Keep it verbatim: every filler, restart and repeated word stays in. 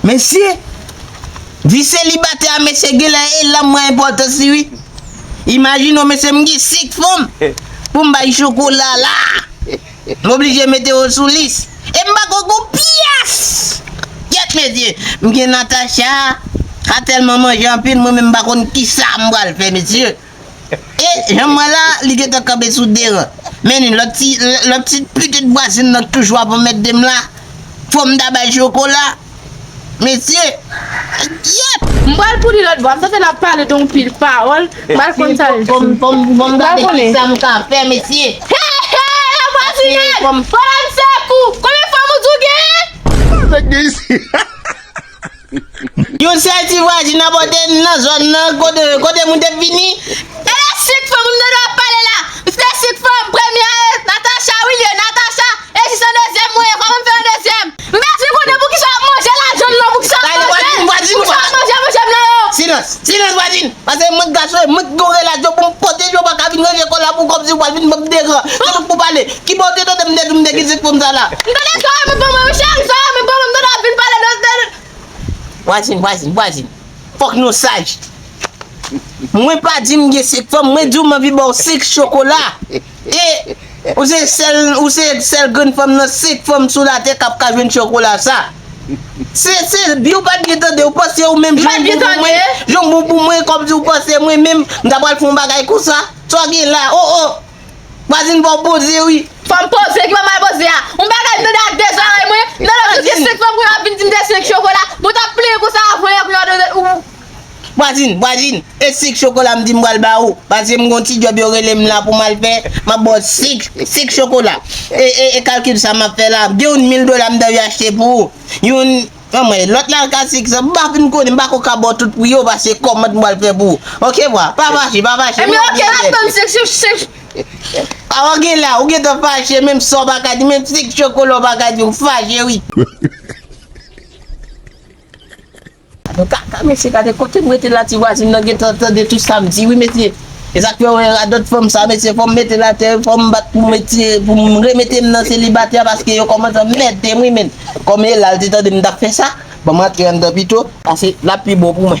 Mesye, vi selibatè a, mesye, genlè e lanmou a enpòtans li, wi. Imajine w, mesye, m gen senk fanm pou m bay chokola la. M oblije mete yo sou lis. E m pa ko gon pyès. Kyèt, mesye, m gen Natacha, sa tèlman manje anpil, mwen menm m pa konn kisa m pral fè, mesye. E jan m wè la, li gentan kanpe sou de ran. Men lòt ti, lòt ti pitit vwazin nan toujou ap anmède m la. Fò m ta bay chokola. Mesye. Yèp. M pral pou li lòt bò. M santi l ap pale de yon pil pawòl. M pral konn sa l di. Fò m, fò m, fò m gade kisa m ka fè, mesye. Hey, hey, vwazinaj! Pwoblèm se kou! Konbyen fanm ou di w gen? Yon sèl ti vwazin ap pote nan zòn nan, kote, kote moun te vini. E de senk fanm m tande w ap pale la. Se de senk fanm, premye a, e Natacha, wi, li ye, Natacha. E jis an dezyèm, mwen, kòman m fè an dezyèm? M bezwen konnen poukisa w ap manje lajan m nan, poukisa w ap manje? Vwazin, vwazin, poukisa w ap manje, manje m nan yo? Silans, silans, vwazin. Paske mwen gason, mwen ki gen relasyon pou m pwoteje w, pa ka vin ranje kò la pou kòmsi w pral vin ban m deran. Se tout pou pale. Ki bò w te tande m te di w m te gen senk fanm sa la? M tande sa w menm ban mwen, wi, cheri, sa w menm ban mwen, m tande w ap vin pale de, de, de. Vwazin, vwazin, vwazin. Fòk nou saj. Mwen pa di m gen senk fanm, mwen di w m anvi ba w senk chokola. E ou se sèl, ou se sèl grenn fanm nan senk fanm sou latè k ap ka jwenn chokola sa. Se, se, bi ou pa t byen tande, ou panse ou menm jan w bon pou mwen, jan w bon pou mwen, kòmsi ou panse mwen menm, m ta pral fè yon bagay konsa. Sa w gen la, o, o. Vwazin, fò w poze, wi. Fò m poze, ki pa mal poze a? Yon bagay m tande ak de zòrèy mwen, m tande w di senk fanm pou yo ap vin di m de senk chokola. Mwen t ap plenyen konsa avan yè pou yo tande ou. Vwazin, vwazin, e senk chokola m di m pral ba ou. Paske m gon ti djòb yo rele m la pou m al fè, m ap ba w senk, senk chokola. E, e, e kalkil sa m ap fè la. Gen yon mil dola m t anvi achte pou ou. Yon, anmwey, lòt la ka senk san, m pa fin konnen, m pa ko ka ba w tout pri yo, paske kòmand m pral fè pou ou. Oke, vwa, pa fache, pa fache. Ebyen, oke, m ap tann senk, senk, senk. Avan gen la, ou gentan fache, menm sa w pa ka di, menm senk chokola w pa ka di, ou fache, wi. Gade kaka, mesye, gade kote m rete la, ti vwazin nan gentan tande tout sa m di, wi, mesye. E sa k fè w wè radòt fanm sa, mesye, fò m mete l atè, fò m bat pou mete, pou m remete m nan selibatè, paske yo kòmanse anmède m, wi, men. Kòm e la l te tande m t ap fè sa, ban m antre anndan pito, paske l ap pi bon pou mwen.